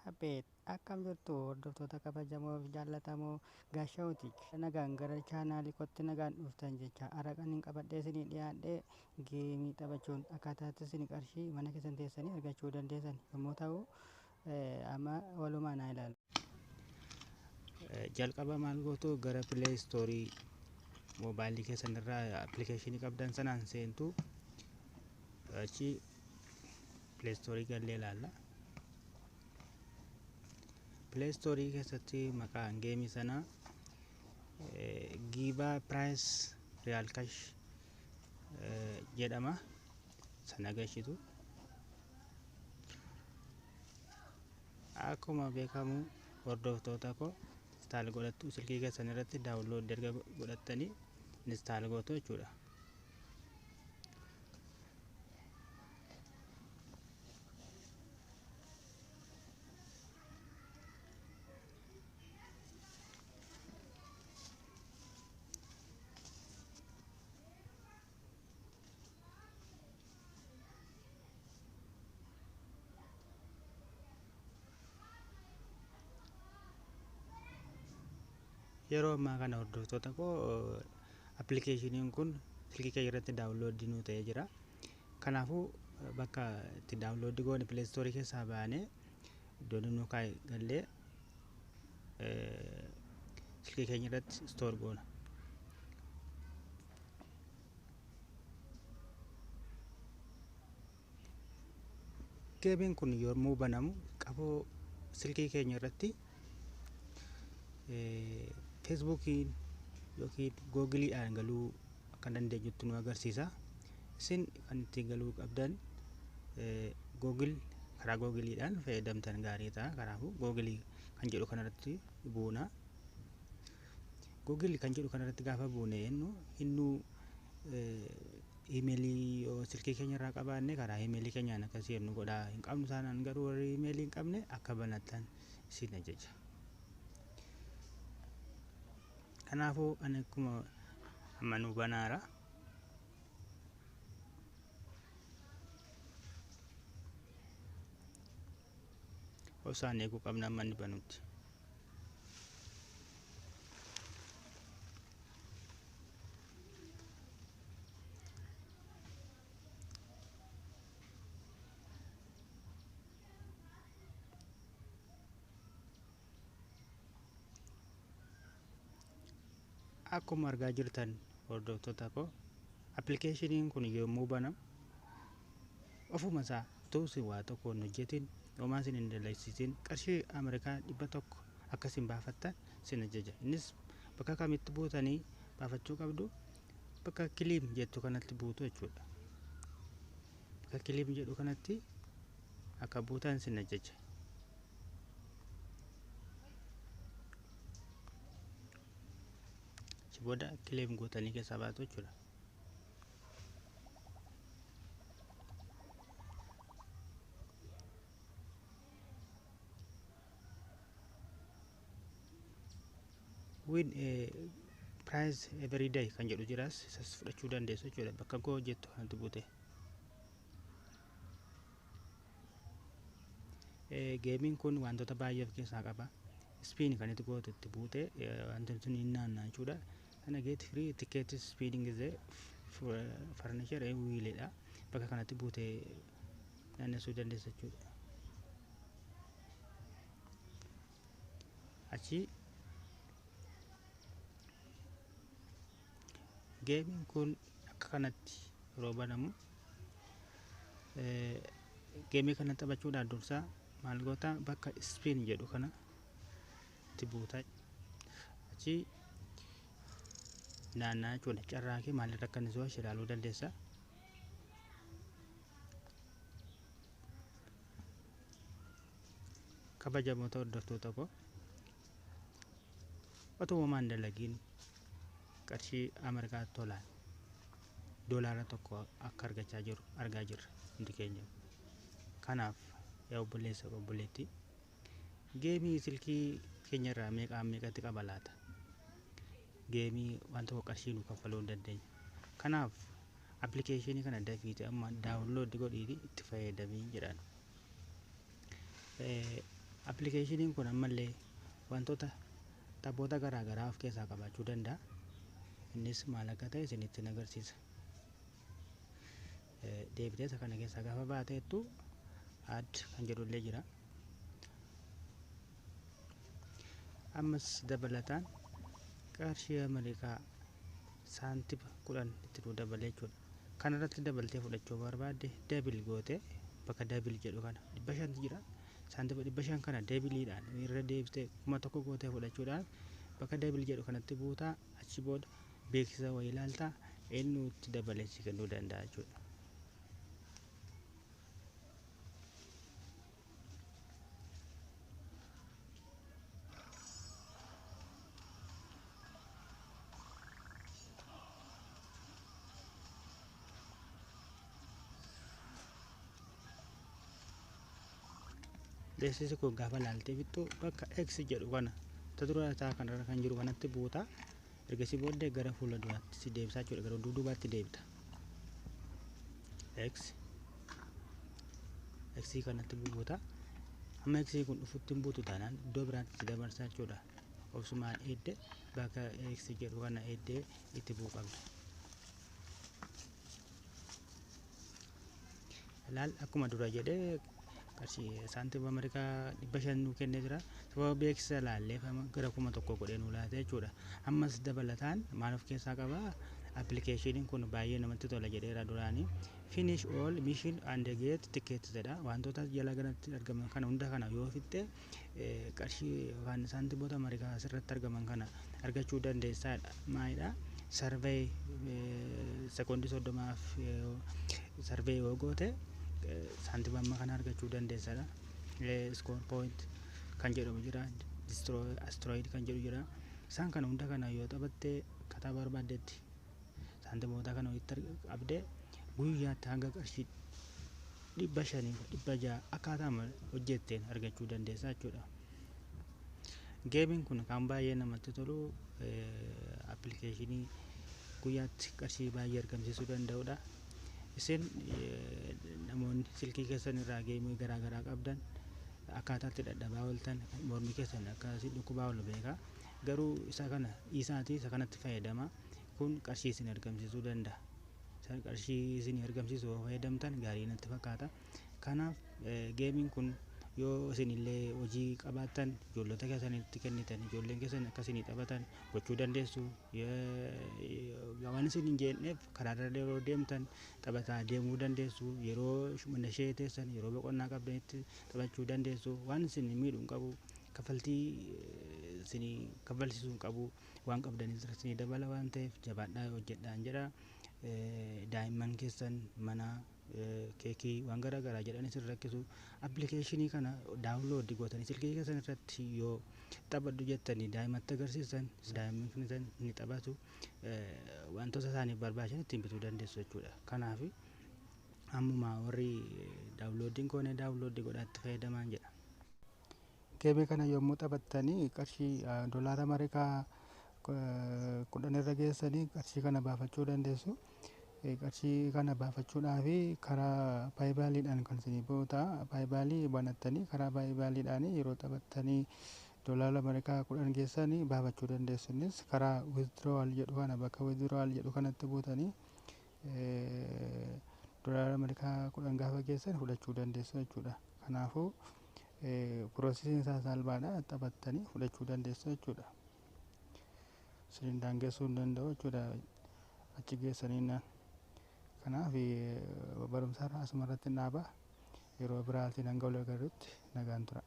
Abeet akkam jirtu hordoftoota kabajamoo fi jaallatamoo Gaashawuti. Nagaan gara chaanaalii kootti nagaan dhuftan jecha har'a kan hin qabadhee isinii dhiyaadhee geemii taphachuun akkaataa itti isin qarshii mana keessan teessanii argachuu dandeessan yommuu ta'u, amma walumaan haa ilaallu. Jalqaba maal gootu? Gara Play Store moobaayilii keessan irraa appilikeeshinii qabdan sanaan seentu. Achi Play Store gallee ilaalla. Play Store keessatti maqaan geemii sanaa Giivaa Piraayis Riyaal Kash jedhama. Sana gashitu. Akkuma beekamu hordoftoota koo, install godhattu silkii keessan irratti, download erga godhattanii install gootu jechuudha. Yeroo ammaa kana hordoftoota koo, appilikeeshiniin kun silkii keenya irratti download nuu ta'ee jira. Kanaafuu bakka itti download goone Play Store keessaa baanee iddoo nu kaa'e gallee silkii keenya irratti store goona. Geemiin kun yommuu banamu qaboo silkii keenya irratti Feesbuukiin yookiin Googiliidhaan galuu akka dandeenyutti nu agarsiisa. Isin kan ittiin galuu qabdan Google, karaa Googiliidhaan fayyadamtan gaarii ta'a. Kanaafuu Googilii kan jedhu kanarratti buuna. Google kan jedhu kanarratti gaafa buune jennu, innuu iimeelii yoo silkii keenya irraa qabaanne karaa iimeelii keenyaan akka seennu godha. Hin qabnu taanaan garuu, warri iimeelii hin qabne akka banatan isin ajaja. Kanaafuu ani akkuma amma nu banaara. Obsaan eeguu qabna amma inni banutti. Akkuma argaa jirtan hordoftoota koo, appilikeeshiniin kun yommuu banamu ofuma isaa utuu isin waa tokko hin hojjetin, homaa isin hin dalagsiisin, qarshii Ameerikaa 100 akka isin baafattan isin ajaja. Innis bakka kamitti buutanii baafachuu qabdu? Bakka claim jettu kanatti buutu jechuudha. Bakka claim jedhu kanatti akka buutan isin ajaja. Achi booda claim gootanii keessaa baatu jechuudha. Win prize every day kan jedhu jiras, isas fudhachuu dandeessu jechuudha bakka go jettu kanatti buute. Geemiin kun wantoota baay'ee of keessaa qaba. Spin kan itti gootu itti buute wanti sun hin naanna'a jechuudha. Kana get free ticket spinning the furniture wheeledha. Bakka kanatti buute naannessuu dandeessa jechuudha. Achi geemiin kun akka kanatti yeroo banamu, geemii kana taphachuudhaan dursaa maal goota? Bakka spin jedhu kana itti buuta. Achi naannaa jechuudha. Carraa kee maalirra akka inni so'ash ilaaluu dandeessa. Kabajamoota hordoftoota koo, otoo homaa hin dalagiin qarshii Ameerikaa tolaan $1 akka argachaa jiru argaa jirra hundi keenya. Kanaaf yaa obboleessa, obboleettii, geemii silkii keenya irraa meeqaan meeqatti qaba laata? Geemii waan tokko qarshii nu kaffaluu hin dandeenya. Kanaaf appilikeeshinii kana dafiite amma download godhiiti itti fayyadamii jedhan. Appilikeeshiniin kun ammallee wantoota taphoota garaa garaa of keessaa qabaachuu danda'a. Innis maal akka ta'e isinitti agarsiisa. Deebitee isa kana keessaa gaafa baateettu add kan jedhullee jira. Ammas dabalataan qarshii Ameerikaa saantima 10 itti nuu dabalee jechuudha. Kanarratti dabaltee fudhachuu barbaadde double gootee bakka double jedhu kana 500 jira. Saantima 500 kana doubleiidhaan irra deebitee 1000 gootee fudhachuudhaan bakka double jedhu kanatti buutaa, achi booda beeksisa wayii ilaaltaa, eenyutti dabalee si kennuu danda'a jechuudha. Beeksisi kun gaafa laaltee fixxu bakka X jedhu kana ta dura isaa kanarra kan jiru kanatti buutaa, ergasii booddee gara fuula duraatti si deebisaa jechuudha, gara duubaatti deebita. X X kanatti buuta. Amma X kun dhufutti hin buutu taanaan iddoo biraatti si dabarsaa jechuudha. Obsumaan eedde bakka X jedhu kana eeddee itti bu'uu qabda. Ilaal, akkuma dura jedhee qarshii saantima Ameerikaa 500 nuu kennee jira. Sababa beeksisa laalleef gara 1000 godhee nuu laate jechuudha. Ammas dabalataan maal of keessaa qabaa? Appilikeeshiniin kun baay'ee namatti tola jedheera duraanii. Finish all mission and get ticket jedha. Wantoota jala kanatti argaman kana hunda kana yoo fixxe qarshii yookaan saantimoota Ameerikaa asirratti argaman kana argachuu dandeessaadha. Maalidha? Survey sekoondii 30f survey yoo goote saantima amma kana argachuu dandeessaadha. Score point kan jedhamu jira. Asteroid kan jedhu jira. Isaan kana hunda kana yoo taphatte akkaataa barbaaddetti saantimoota kana walitti qabdee guyyaatti hanga qarshii 500, 600 akkaataa hojjetteen argachuu dandeessa jechuudha. Gameiin kun kan baay'ee namatti tolu appilikeeshinii guyyaatti qarshii baay'ee argamsiisuu danda'udha. Isin namoonni silkii keessan irraa gameii garaa garaa qabdan akkaataa itti dadhabaa ooltan, mormi keessan akkasii dhukkubaa oolu beeka. Garuu isa kana dhiisaatii isa kanatti fayyadama. Kun qarshii isin argamsiisuu danda'a. Qarshii isin argamsiisu yoo fayyadamtan gaarii natti fakkaata. Kanaaf gameiin kun yoo isinillee hojii qabaattan ijoollota keessanitti kennitan, ijoolleen keessan akka isinii taphatan gochuu dandeessu. Waan isin hin jeenneef karaarra yeroo deemtan taphataa deemuu dandeessu. Yeroo mana ishee teessan, yeroo boqonnaa qabdanitti taphachuu dandeessu. Waan isin miidhuu hin qabu. Kaffaltii isinii kaffalsiisuu hin qabu. Waan qabdanis isinii dabala waan ta'eef jabaadhaa hojjedhaan jedha. Daa'imman keessan mana keekii waan garaa garaa jedhan isin rakkisu. Appilikeeshinii kana download gootanii silkii keessan irratti yoo taphadhu jettanii daa'imatti agarsiisan, daa'imman keessan ni taphatu. Wantoota isaaniif barbaachisan ittiin bituu dandeessu jechuudha. Kanaaf ammuma warri downloadiin goone download godhaa itti fayyadamaan jedha. Gameii kana yommuu taphattanii qarshii doolaara Ameerikaa 10 irra geessanii qarshii kana baafachuu dandeessu. Qarshii kana baafachuudhaaf karaa PayPaliidhaan kan isinii bahu ta'a. PayPalii banattanii karaa PayPaliidhaan yeroo taphattanii doolaara Ameerikaa 10 geessanii baafachuu dandeessu. Innis karaa withdrawal jedhu kana, bakka withdrawal jedhu kanatti buutanii doolaara Ameerikaa 10 gaafa geessan fudhachuu dandeessu jechuudha. Kanaafuu processiin isaa salphaadha, taphattanii fudhachuu dandeessu jechuudha. Isin daangessuu hin danda'u jechuudha achi geessaniin. Kanaaf barumsa irraa asuma irratti dhaaba. Yeroo biraatiin hanga wal agarrutti nagaan tura.